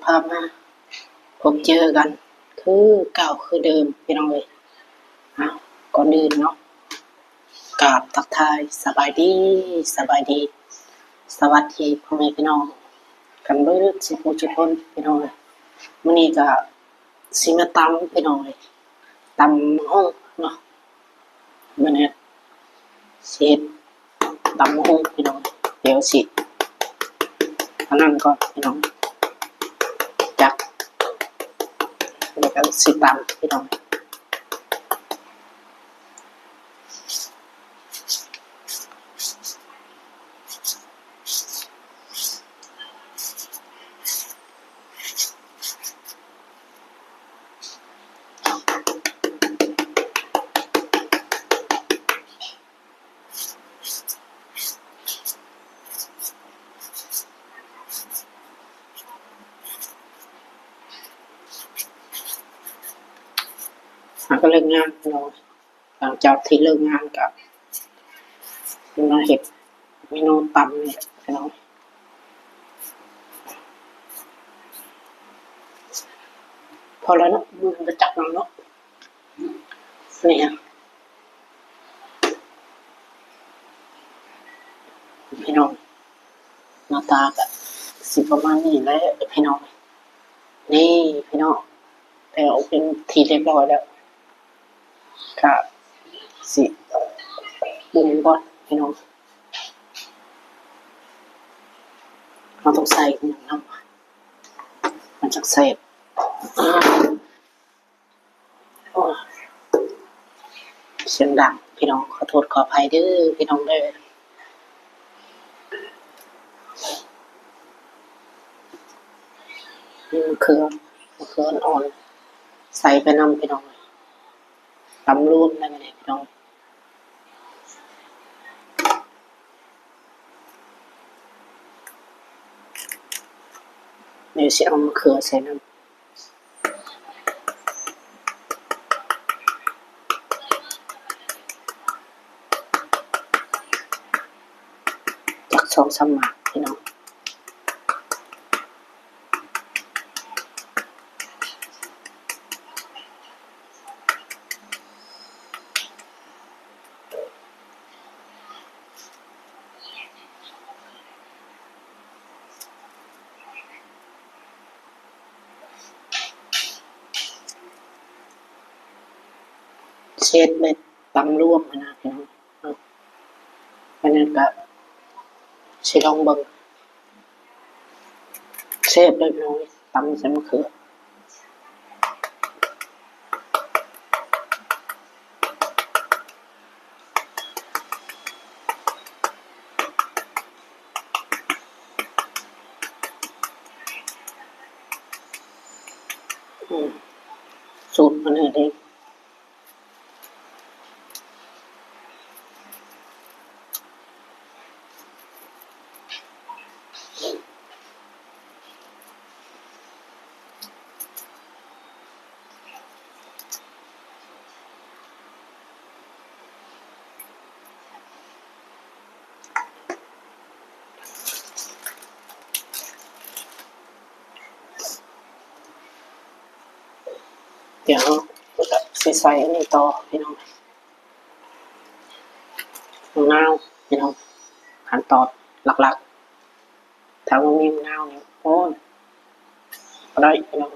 ພາມາພົບເຈີກັນຄືເກົ່າຄືເດີມພີ່ນ້ອງເອີຍ. ເອົາ ກ່ອນອື່ນເນາະ ກາບທັກທາຍສະບາຍດີ ສະບາຍດີ ສະຫວັດດີພໍ່ແມ່ພີ່ນ້ອງກັນເບິດສູ່ຜູ້ສູ່ຄົນພີ່ນ້ອງເອີຍ. ມື້ນີ້ກະຊິມາຕຳພີ່ນ້ອງເອີຍ ຕຳໝາກຫຸ່ງເນາະ. ມື້ນີ້ຊິເຮັດຕຳໝາກຫຸ່ງພີ່ນ້ອງ. ດຽວຊິອັນນັ້ນກ່ອນພີ່ນ້ອງ ຈັກ ແລ້ວກໍຊິຕຳພີ່ນ້ອງ. ເຮົາກໍເລີກງານເນາະ. ຫຼັງຈາກທີ່ເລີກງານກໍມາເຮັດເມນູຕຳນີ້ແຫຼະພີ່ນ້ອງ. ພໍແລ້ວເນາະ ມື້ອື່ນກໍຈັກນຳເນາະ. ນີ້ພີ່ນ້ອງ ໜ້າຕາກໍຊິປະມານນີ້ແຫຼະພີ່ນ້ອງ. ນີ້ພີ່ນ້ອງ ແລ້ວເປັນທີ່ຮຽບຮ້ອຍແລ້ວ ກະຊິປຸງກ່ອນພີ່ນ້ອງ. ເຮົາຕ້ອງໃສ່ຫຍັງນຳ ມັນຈັ່ງແຊບ. ໂອ້ຍ ສຽງດັງພີ່ນ້ອງ ຂໍໂທດຂໍອະໄພເດີພີ່ນ້ອງເດີ. ມີມະເຂືອ ມະເຂືອອ່ອນໆ ໃສ່ໄປນຳພີ່ນ້ອງ ຕຳລວມໄດ້ແລ້ວນີ້ພີ່ນ້ອງ. ດຽວຊິເອົາມະເຂືອໃສ່ນຳ ຈັກສອງສາມໝາກພີ່ນ້ອງ. ເຮັດແບບຕຳລວມຫັ້ນນະພີ່ນ້ອງ. ເອົາ ອັນນັ້ນກະຊິລອງເບິ່ງ ແຊບເລີຍພີ່ນ້ອງ ຕຳໃສ່ມະເຂືອ. ອືມ ສູດມັນເລີຍເດ້. ດຽວເຮົາກໍຊິໃສ່ອັນນີ້ຕໍ່ພີ່ນ້ອງ ໝາກນາວພີ່ນ້ອງ. ຂັ້ນຕອນຫຼັກໆ ຖ້າບໍ່ມີໝາກນາວນີ້ ໂອ້ຍ ບໍ່ໄດ້ພີ່ນ້ອງ.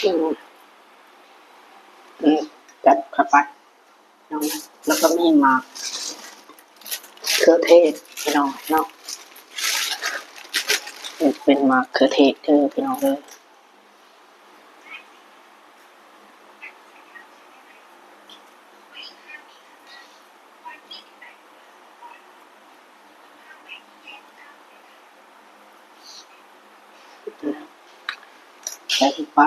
ອືມ ອືມ ຈັດເຂົ້າໄປ. ແລ້ວກໍມີໝາກເຂືອເທດພີ່ນ້ອງເນາະ ເປັນໝາກເຂືອເທດເດີພີ່ນ້ອງເດີ. ໃສ່ລົງໄປ.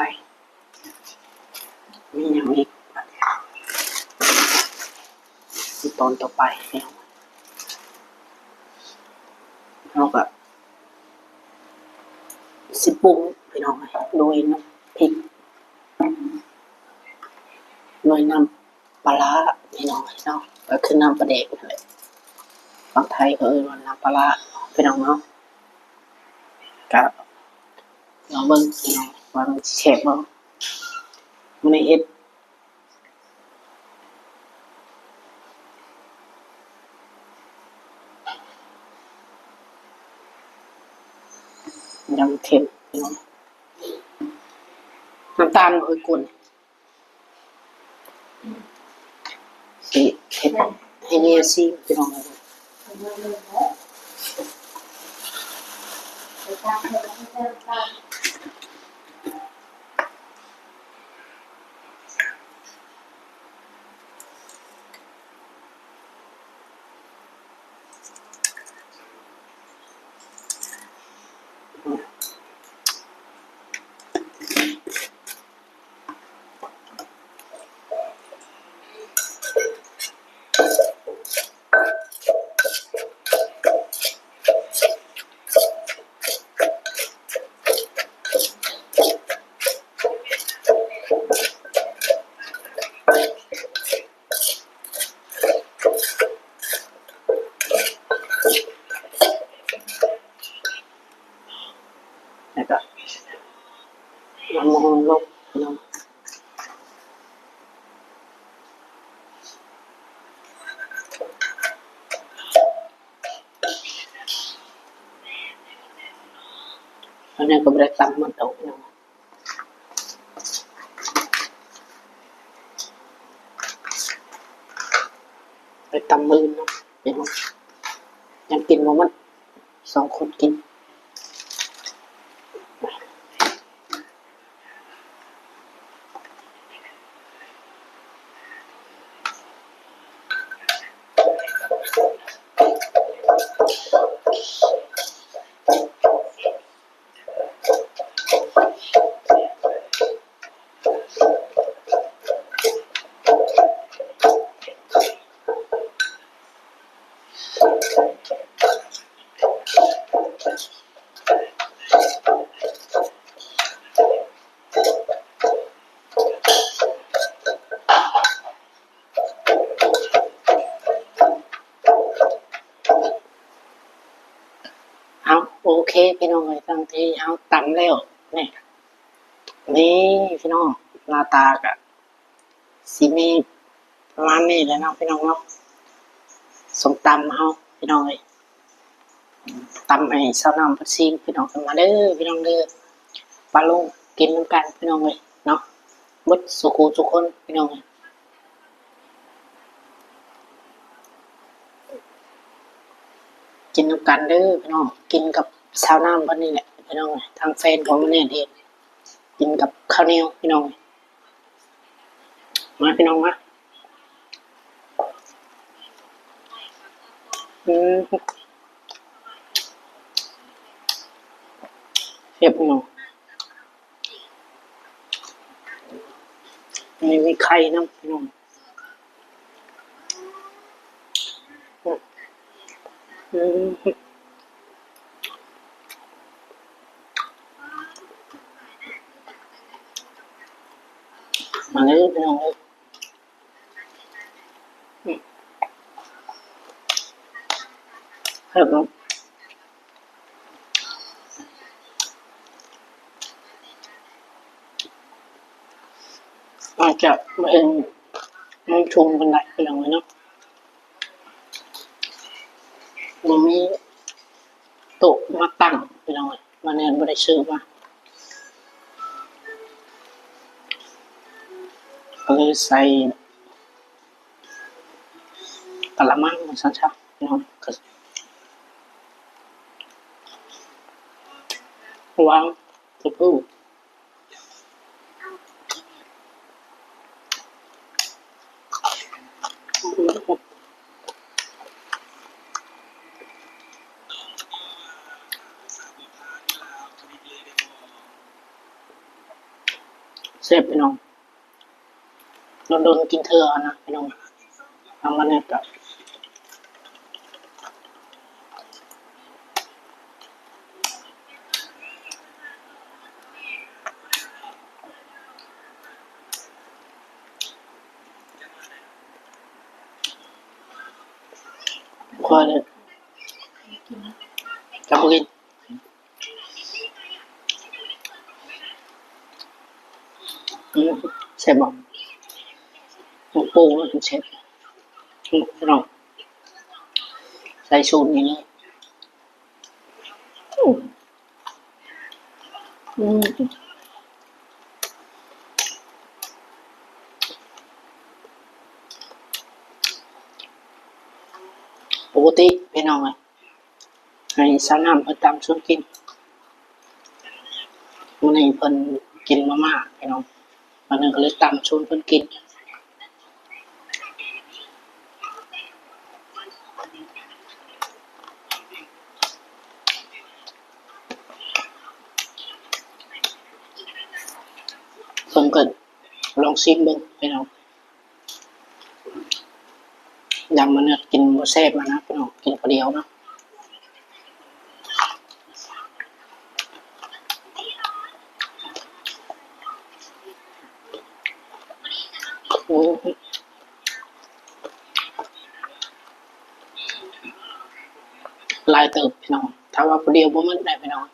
ມີຫຍັງອີກ? ຫຍັງ ຕອນຕໍ່ໄປ ເຮົາກໍຊິປຸງ ພີ່ນ້ອງເອີຍ ໂດຍນ້ຳພິກ ໂດຍນ້ຳປາຮ້າ ພີ່ນ້ອງເອີຍເນາະ ກໍຄືນ້ຳປາແດກນັ້ນແຫຼະ ຝັ່ງໄທເຂົາເອີ້ນວ່ານ້ຳປາຮ້າ ພີ່ນ້ອງເນາະ ກໍລອງເບິ່ງ ພີ່ນ້ອງ ວ່າມັນຊິແຊບບໍ່ ມື້ນີ້ເຮັດ ຍຳເຄັມ ນ້ຳຕານບໍ່ເຄີຍກົນ ຊິເຮັດໃຫ້ເມຍຊີມ ພີ່ນ້ອງ. ແລ້ວກໍ ນ້ຳມັນລົງ ພີ່ນ້ອງ. ອັນນີ້ກໍບໍ່ໄດ້ຕຳໝົດດອກເນາະ ໄປຕຳມື້ອື່ນເນາະ ພີ່ນ້ອງ ຍັງກິນບໍ່ໝົດ ສອງຄົນກິນ. ເອົາ ໂອເຄ ພີ່ນ້ອງເອີຍ ຫຼັງທີ່ເຮົາຕຳແລ້ວ ນີ້ ນີ້ ພີ່ນ້ອງ ໜ້າຕາກະຊິມີປະມານນີ້ແຫຼະເນາະ ພີ່ນ້ອງເນາະ ສົ້ມຕຳເຮົາ ພີ່ນ້ອງເອີຍ. ຕຳໃຫ້ສາວນ້ຳເພິ່ນຊີມ ພີ່ນ້ອງ ມາເດີ ພີ່ນ້ອງເດີ ປາລຸງກິນນຳກັນ ພີ່ນ້ອງເອີຍເນາະ ເບິດສູ່ຄູ່ສູ່ຄົນ ພີ່ນ້ອງເອີຍ ກິນນຳກັນເດີ ພີ່ນ້ອງ ກິນກັບສາວນ້ຳເພິ່ນນີ້ແຫຼະ ພີ່ນ້ອງເອີຍ ທາງແຟນຂອງມະແນນເອງ ກິນກັບເຂົ້າໜຽວ ພີ່ນ້ອງເອີຍ. ມາ ພີ່ນ້ອງມາ ອືມ ແຊບ ພີ່ນ້ອງ ມີ ມີໄຂ່ນຳ ພີ່ນ້ອງ. ອືມ ມາເລີຍ ພີ່ນ້ອງເອີຍ ອືມ ແຊບເນາະ. ອາດຈະບໍ່ເຫັນມຸມສູງປານໃດ ພີ່ນ້ອງເອີຍເນາະ ບໍ່ມີໂຕະມາຕັ້ງ ພີ່ນ້ອງເອີຍ ມະແນນບໍ່ໄດ້ຊື້ມາ ກໍເລີຍໃສ່ ກະລະມັງວ່າຊັ້ນຊະ ພີ່ນ້ອງ ວາງກະປູ ແຊບ ພີ່ນ້ອງ. ດົນໆກິນເທື່ອນະ ພີ່ນ້ອງ. ທຳມາແນ່ກໍ ຂ້ອຍນີ້ຈະບໍ່ກິນ. ອືມ ແຊບບໍ່? ໝາກໂປ່ງແຊບ ອືມ ພີ່ນ້ອງ ໃສ່ສູດນີ້ເລີຍ. ອືມ ອືມ ປົກກະຕິພີ່ນ້ອງເອີຍ ໃຫ້ສາວນ້ຳເພິ່ນຕຳຊວນກິນ. ມື້ນີ້ເພິ່ນກິນມາມ່າພີ່ນ້ອງ, ມື້ນີ້ກໍເລີຍຕຳຊວນເພິ່ນກິນ. ເພິ່ນກໍລອງຊີມເບິ່ງພີ່ນ້ອງ. ຢ້ານມະເໜືອດກິນບໍ່ແຊບຫັ້ນນະພີ່ນ້ອງ, ກິນຜູ້ດຽວເນາະ. ໂອ້ ຫຼາຍເຕີບພີ່ນ້ອງ, ຖ້າວ່າຜູ້ດຽວບໍ່ໝົດໄດ໋ພີ່ນ້ອງ.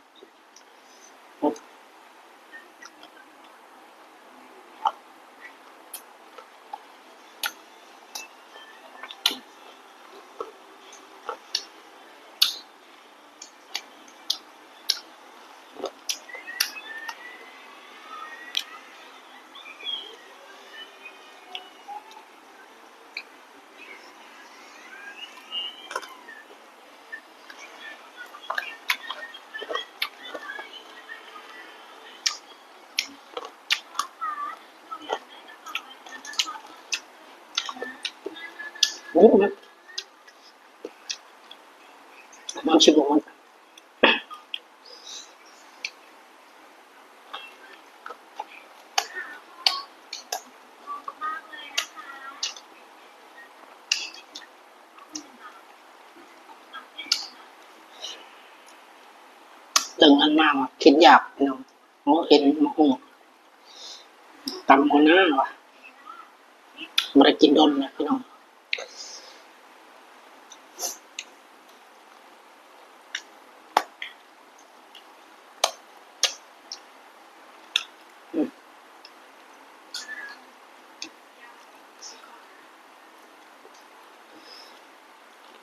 ໂອ້ ມັນຊິບໍ່ມັນ ເລື່ອງອັນມາວ່າຄິດຢາກພີ່ນ້ອງ. ໂອ້ ເຫັນໝາກຫຸ່ງຕຳຫົວໜ້າວ່າ ບໍ່ໄດ້ກິນດົນແລ້ວພີ່ນ້ອງ.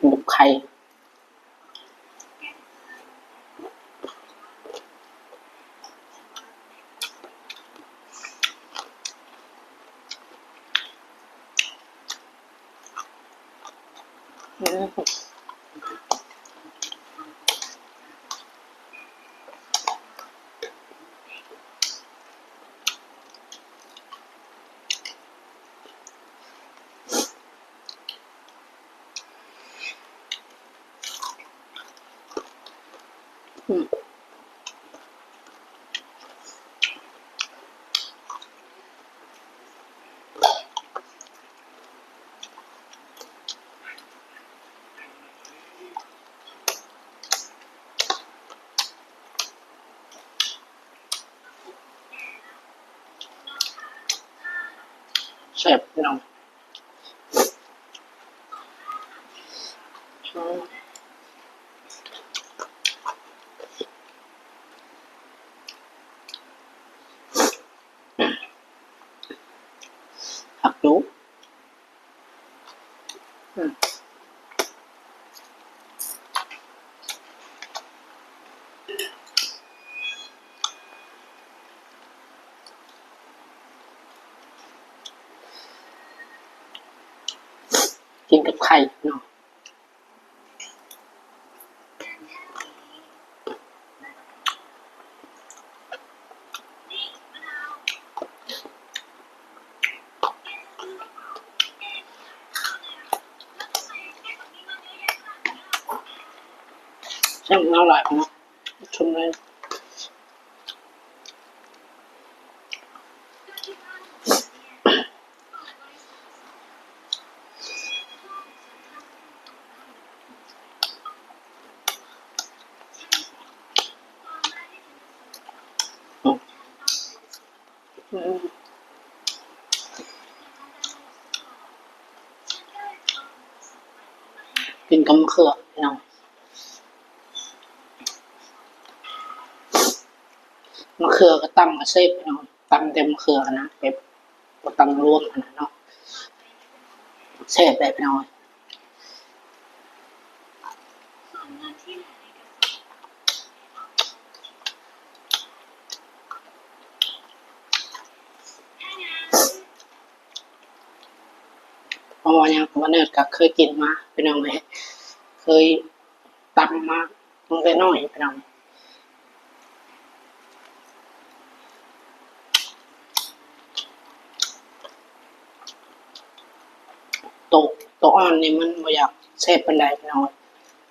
ໝົກໄຂ່ ອືມ ແຊບພີ່ນ້ອງ. ຜັກດຸ ອືມ ກິນກັບໄຂ່ເນາະ. ແຊບຫຼາຍເນາະ ຊົມເລີຍ. ອືມ ກິນກັບມະເຂືອພີ່ນ້ອງ. ມະເຂືອກໍຕຳກໍແຊບພີ່ນ້ອງ, ຕຳແຕ່ມະເຂືອນະ ແບບບໍ່ຕຳລວມຫັ້ນນະເນາະ, ແຊບໄດ໋ພີ່ນ້ອງ. ເພາະວ່າຫຍັງ ບ່າວເນີດກໍເຄີຍກິນມາພີ່ນ້ອງເອີຍ, ເຄີຍຕຳມາຕັ້ງແຕ່ນ້ອຍພີ່ນ້ອງ. ໂຕ ໂຕອ່ອນນີ້ມັນບໍ່ຢາກແຊບປານໃດພີ່ນ້ອງ,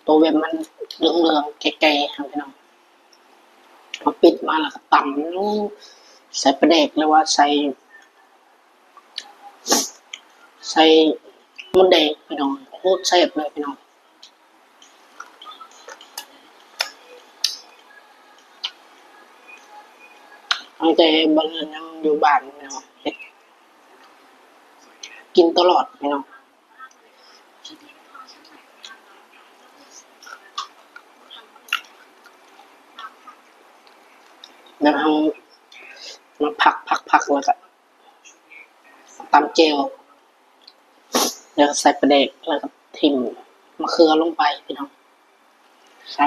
ໂຕແບບມັນເຫຼືອງໆ ແກ່ໆ ຫັ້ນພີ່ນ້ອງ. ເຮົາປິດມາແລ້ວກໍຕຳ ໃສ່ປາແດກ ຫຼືວ່າໃສ່ ໃສ່ມົດແດງພີ່ນ້ອງ, ໂຄດແຊບເລີຍພີ່ນ້ອງ. ຕັ້ງແຕ່ບ່າວເນີດຍັງຢູ່ບ້ານພີ່ນ້ອງ, ເຮັດກິນຕະຫຼອດພີ່ນ້ອງ. ແລ້ວເຮົາມາຜັກໆໆ ແລ້ວກໍ ຕຳແຈ່ວ ແລ້ວໃສ່ປາແດກ ແລ້ວກໍຖິ້ມມະເຂືອລົງໄປພີ່ນ້ອງ, ໃສ່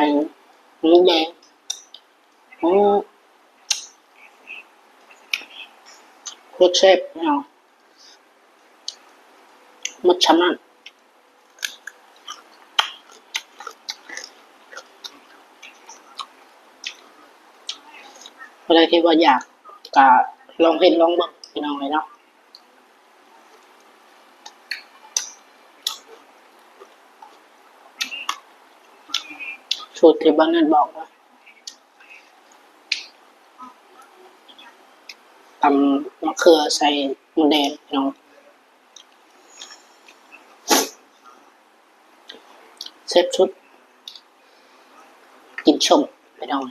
ໝູແດງ. ໂອ້ ໂຄດແຊບພີ່ນ້ອງ, ໝົດຊ່ຳນັ້ນ. ຜູ້ໃດທີ່ວ່າຢາກ ກະລອງເຮັດລອງເບິ່ງພີ່ນ້ອງເອີຍເນາະ. ສູດທີ່ບ່າວເນີດບອກວ່າ ຕຳມະເຂືອໃສ່ມົດແດງພີ່ນ້ອງ, ແຊບສຸດ. ກິນສົ້ມພີ່ນ້ອງ,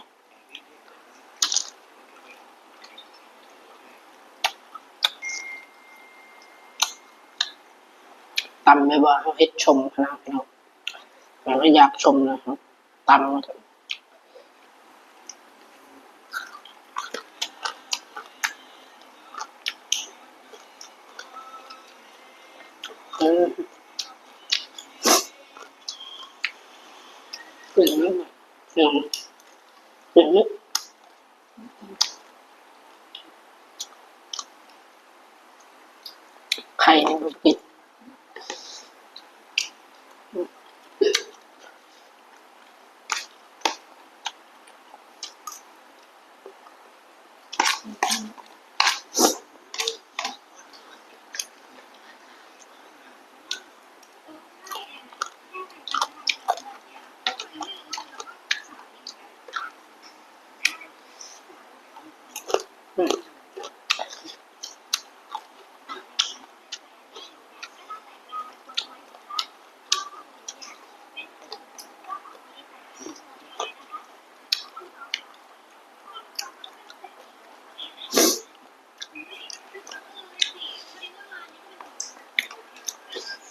ຕຳແບບວ່າເຮົາເຮັດສົ້ມຫັ້ນນະພີ່ນ້ອງ, ແບບວ່າຢາກສົ້ມນະ ຕຳ. ອືມ ເປັນຫຍັງ ເປັນຫຍັງ ເປັນຫຍັງ? ໄຂ່ນີ້ບໍ່ກິນ.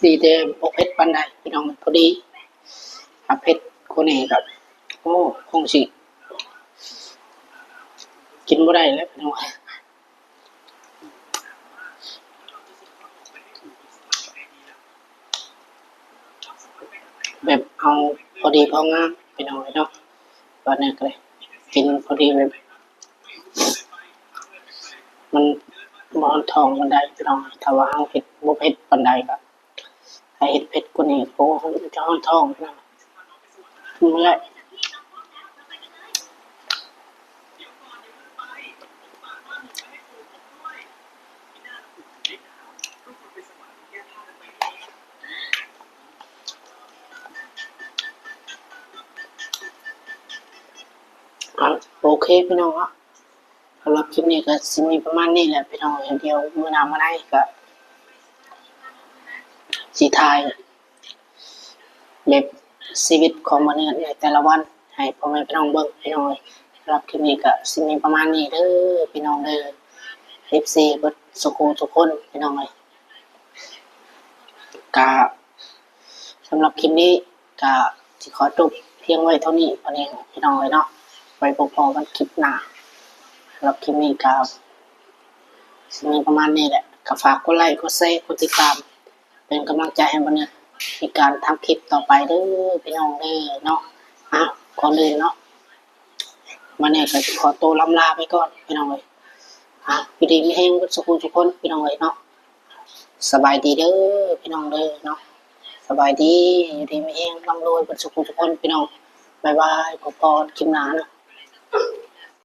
ດີແຕ່ບໍ່ເຜັດປານໃດພີ່ນ້ອງ, ພໍດີ. ຖ້າເຜັດກວ່ານີ້ກໍ ໂອ້ ຄົງຊິກິນບໍ່ໄດ້ແລ້ວພີ່ນ້ອງ. ແບບເອົາພໍດີພໍງາມພີ່ນ້ອງເອີຍເນາະ, ບາດນີ້ກໍເລີຍກິນພໍດີແບບ ມັນບໍ່ຮ້ອນທ້ອງປານໃດພີ່ນ້ອງ. ຖ້າວ່າເຮົາເຮັດບໍ່ເຜັດປານໃດກໍ ຖ້າເຮັດເຜັດກວ່ານີ້ ໂອ້ ມັນຈະຮ້ອນທ້ອງພີ່ນ້ອງ. ເອົາ ໂອເຄພີ່ນ້ອງເນາະ, ສຳລັບຄລິບນີ້ກໍຊິມີປະມານນີ້ແຫຼະພີ່ນ້ອງ. ດຽວມື້ໜ້າມື້ໃນກໍຊິຖ່າຍ ແບບຊີວິດຂອງມື້ໃນແຕ່ລະວັນໃຫ້ພໍ່ແມ່ພີ່ນ້ອງເບິ່ງພີ່ນ້ອງເອີຍ. ສຳລັບຄລິບນີ້ກໍຊິມີປະມານນີ້ເດີພີ່ນ້ອງເດີ. ເອັຟຊີ ເບິດສູ່ຄູ່ທຸກຄົນ ພີ່ນ້ອງເອີຍ. ກະສຳລັບຄລິບນີ້ກະຊິຂໍຈົບພຽງໄວ້ເທົ່ານີ້ ພີ່ນ້ອງເອີຍເນາະ. ໄວ້ພົບພໍ້ກັນຄລິບໜ້າ. ສຳລັບຄລິບນີ້ກະຊິມີປະມານນີ້ແຫຼະ. ກະຝາກກົດໄລ້ ກົດແຊ ກົດຕິດຕາມ ເປັນກຳລັງໃຈໃຫ້ບ່າວແນດໃນການທຳຄລິບຕໍ່ໄປເດີ ພີ່ນ້ອງເດີເນາະ. ອ້າວ ກ່ອນອື່ນເນາະ ບ່າວແນດກະຂໍໂຕລ່ຳລາໄປກ່ອນ ພີ່ນ້ອງເອີຍ. ອ່າ ຢູ່ດີມີແຮງເບິດສູ່ຄູ່ທຸກຄົນ ພີ່ນ້ອງເອີຍເນາະ. ສະບາຍດີເດີ ພີ່ນ້ອງເດີເນາະ. ສະບາຍດີ ຢູ່ດີມີແຮງ ລ່ຳລວຍເບິດສູ່ຄູ່ທຸກຄົນ ພີ່ນ້ອງ. ບາຍບາຍ ພົບພໍ້ກັນຄລິບໜ້າເນາະ.